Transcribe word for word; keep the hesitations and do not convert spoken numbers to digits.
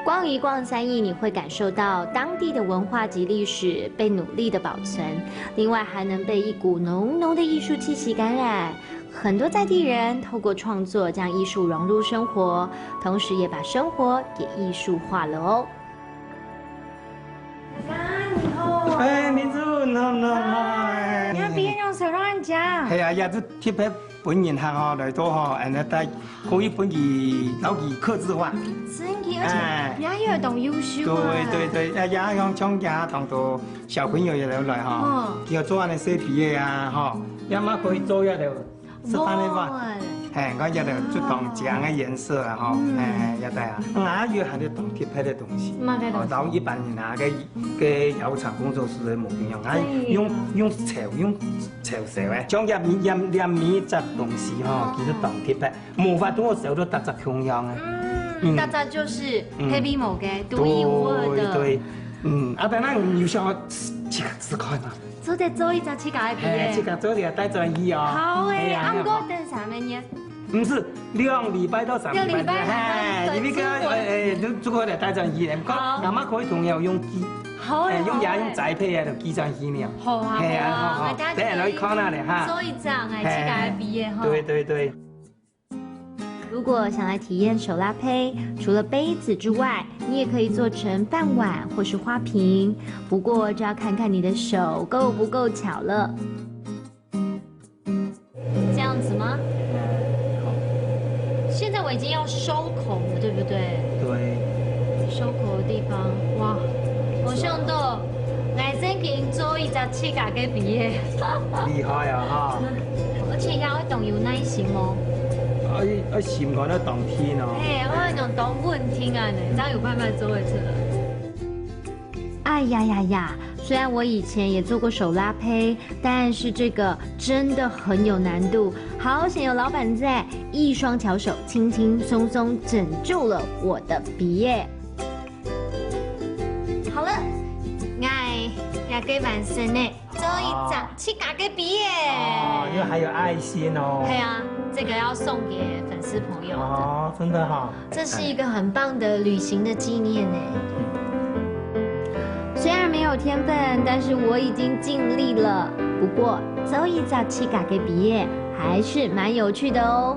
逛一逛三义，你会感受到当地的文化及历史被努力的保存，另外还能被一股浓浓的艺术气息感染。很多在地人透过创作将艺术融入生活，同时也把生活给艺术化了哦。大家你好。哎，明珠，你好，你好，你好。哎。你看别人用手让人家。哎呀，也是特别分人客吼来到吼，俺那带可以分佢，然后佢客制化。真的，而且哎。也有懂优秀啊。对对对，哎呀，像像呀，同多小朋友也来来哈，嗯。有做俺的设计的呀，哈，要么可以做一个示范的话。哇。哎，看一个就当讲的颜色啊，哈，嗯。哎，要带啊，啊，有很多当特别的东西，嘛个东西。哦，然后一般人拿个个窑厂工作室的模样，啊，对。用用手用手手哎，像两米两两米这东西哈，哦。其实当特别。 无法度，我手都搭只共样啊。嗯，嗯。大家就是嗯。黑皮某个独一无二的。对，对。嗯，啊，等下你有想要自家自看啊？做得做一只自家个皮哎，耶。自家做了带转去哦。好哎，哎呀，啊，毋过等啥物呢？毋是，两礼拜到三礼拜。两礼拜哎，你那个，等我。哎，哎，就做好了带转去了。好。阿妈可以同样用寄，好哎，哎，用牙用好哎。宅配啊，就寄转去了。好啊，哎呀，好啊，好，好，大家等下来看那里哈。做一张哎，哎，自家个皮耶哈。对，对，对。 如果想来体验手拉胚，除了杯子之外，你也可以做成饭碗或是花瓶，不过就要看看你的手够不够巧了。这样子吗？现在我已经要收口了，对不对？对。收口的地方，哇，我想到，来，先给你做一只自家个毕业。厉害啊哈！ 而且也要懂有耐心哦。啊，要心肝要当天哦。嘿，我要讲当稳定啊呢，这样有办法做得出来。哎呀呀呀！虽然我以前也做过手拉胚，但是这个真的很有难度。好险有老板在，一双巧手轻轻松松拯救了我的毕业。好了，哎，也给完成呢。 做一张自家个毕业。哦，又还有爱心哦。对啊，这个要送给粉丝朋友的。哦，真的哈。这是一个很棒的旅行的纪念呢。虽然没有天分，但是我已经尽力了。不过，做一张自家个毕业还是蛮有趣的哦。